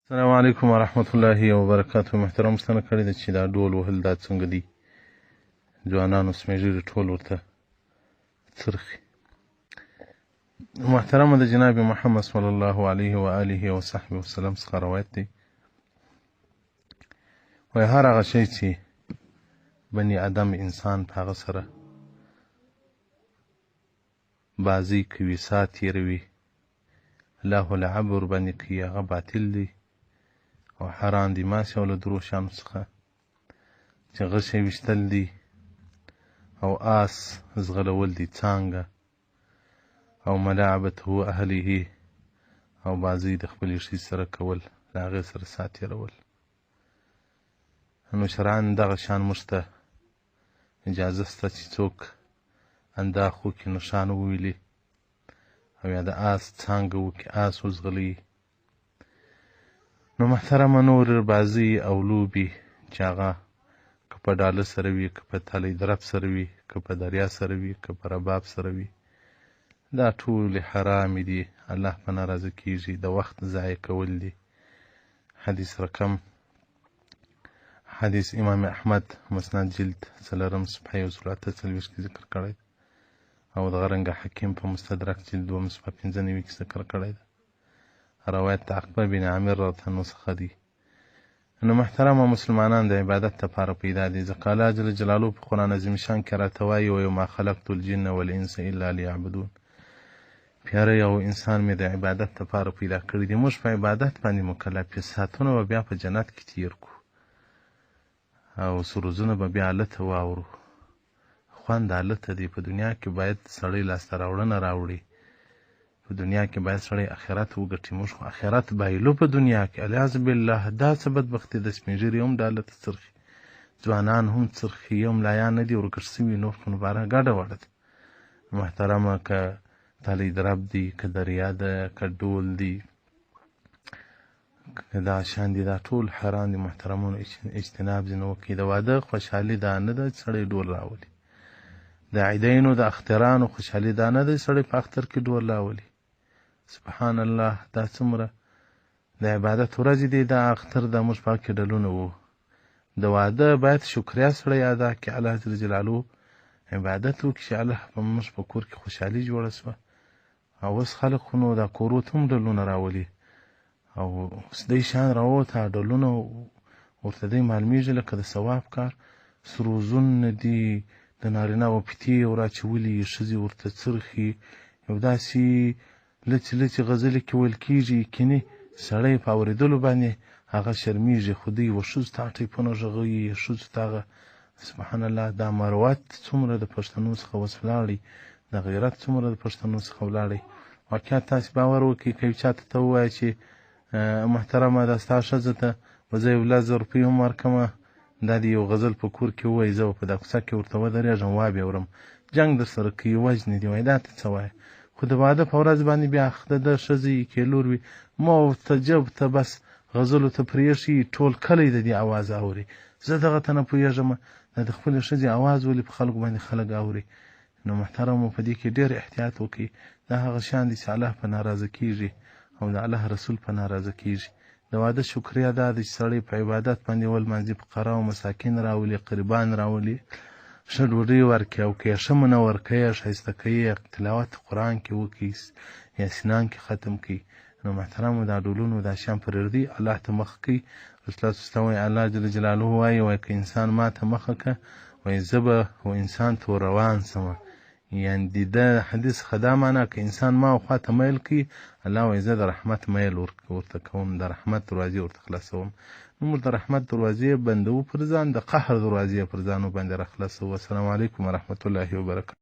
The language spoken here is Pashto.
السلام علیکم ورحمت الله وبرکاته. محترم پوښتنه کړې ده چې دا ډول وهل دا څنګه دي؟ ځوانانو سمېږي ټول ورته څرخي. محترمه د جناب محمد صلی الله علیه و آله و صحبه وسلم څخه روایت دی، وایي هر هغه شی چې بني ادم انسان په هغه سره بازۍ کوي، ساه تېروي، لهو لعب ورباندې کوي، هغه باطل دی او حرام دی. ماسې او له درو شیانو څخه چې غشی ویشتل دي او آس ځغلول دي، څانګه او ملاعبته اهله او بازۍ د خپلې ښځې سره کول، له هغې سره ساه تېرول. نو شرعا دغه شان موږ ته اجازه شته چې څوک انداخ وکړي، نښان وویلي او یا د آس څانګه وکړي، آس وځغلوي. نو محترمه نور بازۍ او لوبې چې هغه که په ډاله سره وي، که په تلی درب سره وي، که په دریا سره وي، که په رباب سره وي، دا ټولې حرامې دي، الله په ناراضه کیږي، د وخت ضایع کول دي. حدیث رقم حدیث امام احمد مسند جلد څلورم صفحه 148 کې ذکر کړی دی او دغه رنګه حکیم په مستدرک جلد دوم صفحه 95 کې ذکر کړی دی. روایت د عقبه بن عامر رضی الله عنه څخه دی. نو محترمه مسلمانان د عبادت لپاره پیدا دي، ځکه الله جل جلاله په قرآن عظیم شان کې راته وایي وما خلقت الجن والانس الا لیعبدون. پیاره او انسان مې د عبادت لپاره پیدا کړی دي. موږ په عبادت باندې مکلف یو، ساعتونه به بیا په جنت کې تیر کړو او سروزونه به بیا هلته واورو. خوند هلته دی. په دنیا کې باید سړی لاسته راوړنه راوړي، په دنیا کې باید سړی آخرت وګټي. موږ خو آخرت بایلو په دنیا کې، الیاذ بالله. دا څه بدبختي ده، سپین ږیري هم ډالته څرخي، ځوانان هم څرخي، یو ملایان نه دي ورګډ سوي، نور خو نو باره ګډه وډه ده. محترمه که تالی درب دی، که دریا ده، که ډول دی، که دا شان دي، دا ټول حرام دي. محترمونو اجتناب ځینې وکړي. د واده خوشحالي دا نه ده چې سړی ډول راولي، د عیدینو د اخترانو خوشحالي دا نه ده چې سړی په اختر کې ډول راولي. سبحان الله، دا څومره د عبادت ورځې دي، دا اختر دا موږ په کې ډلونه وو. د واده باید شکریه سړی ادا کړي، الله جل جلاله عبادت وکړي چې الله په موږ په کور کې خوشحالي جوړه شوه. او اوس خلک خو نو دا کورو ته هم ډلونه راولي او اوس دی شان راووته، ډلونه ورته دی معلومیږي لکه د ثواب کار. سروزونه دي، د نارینه و پیتې یې وراچولي، ښځې ورته څرخي، یو داسې لڅې لڅې غزلې کې ویل کېږي، کینې سړی په اورېدلو باندې هغه شرمیږي، خو دوی و ښځو ته ټیپونه غږوي، ښځو ته هغه سبحان الله. دا مروت څومره د پښتنو څخه اوس ولاړی، د غیرت څومره د پښتنو څخه ولاړی. واقعا تاسې باور وکړئ که یو چاته ته ووایې چې محترمه دا ستا ښځه ته به زه یو 10,000 روپۍ هم ورکړم، دا دې یو غزل په کور کې ووایي، زه به په دا کوڅه کې ورته ودرېږم وابې ورم، جنګ در سره کوي، وژني دې، وایي دا ته څه وایې؟ خو د واده په ورځ باندې بیا د ده ښځې کې لور وي، موته جب ته بس غزلو ته پرېښي، ټول کلی د دې اواز اوري. زه دغه ته نه پوهېږم، دا د خپلې ښځې اواز ولې په خلکو باندې خلک اوري؟ نو محترمو په دې کې ډېر احتیاط وکړئ. دا هغه شیان دي چې الله په ناراضه کیږي او د الله رسول په ناراضه کیږي. د واده شکریه دا ده چې سړی په عبادت باندې ولمانځي، فقرا او مساکین راولي، قریبان راولي، ښه ډوډۍ ورکړي او که یې ښه منه ورکوي، ښایسته کوي، تلاوت قرآن کې وکړي، یاسینان کې ختم کړي. نو محترمو دا ډولونو دا شیان پرېږدئ، الله ته مخ کړئ. رسول الله صلی الله علیه وسلم وایي، الله جل جلاله وایي، وایي که انسان ما ته مخه که، وایي زه به و انسان ته ور روان سم. یعنی د ده حدیث څخه دا معنا که انسان ما و خوا ته میل کوي، الله وایي زه د رحمت میل ورته کوم، د رحمت دروازې ورته خلاصوم. نو موږ د رحمت دروازې بندوو پر ځان، د قهر دروازې پر ځانو باندې راخلاصوو. السلام علیکم ورحمت الله وبرکاته.